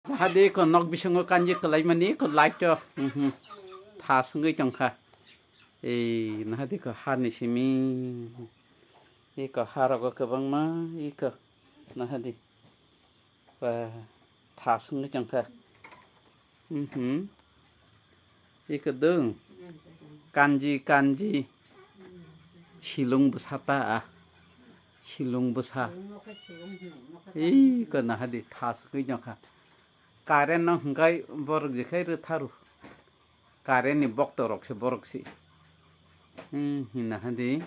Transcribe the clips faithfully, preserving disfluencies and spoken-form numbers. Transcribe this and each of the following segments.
Hadi ko nok bisingo kanji kwlaimani ko light o. Mhm. Tha swngwi tongkha. Ei, nahadi ko hani simi. Iko harogo kwbangma, iko nahadi. Ba, tha swngwi tongkha. Mhm. Iko dong. Kanji, kanji. Silung bwsa ta a. Silung bwsa. Iko nahadi tha swngwi tongkha. Current no hwnkhe borok jekhai rwtharu. Current ni bokto rok se borok se. Hmm, hina hadi.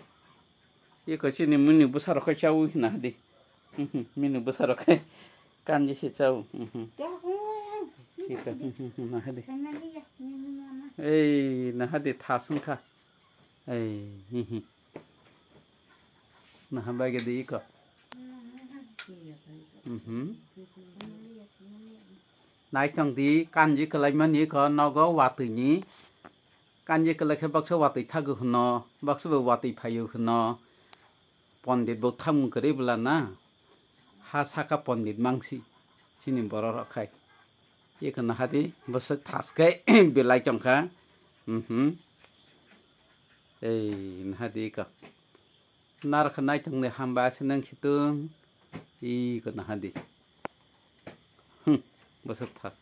Iko chini mini bwsa rok khai chawi hina hadi. Hmm, hmm, mini bwsa rok khai kanji se chawi. Hmm, hmm. Iko, hmm, hmm, hmm, na hadi. Ei, na hadi thas wngkha. Ei, hi, hi. Naha bai gede iko. Mhm. Naithok di, kanji kwlaimani iko nogo watwi ni. Kanji kwlai khe baksa watwi thago hwno, baksa bo watwi phaio hwno. Pondit bo thamung kwrwi bwla na. Ha saka pondit mangsi. Chini borok rok khai. Iko nahadi bwswk thaske belai tongkha. Mhm. Ei nahadi iko. Narwkha naithokni hamba se nang situng. Iko nahadi. Hmm. Bwswk thas.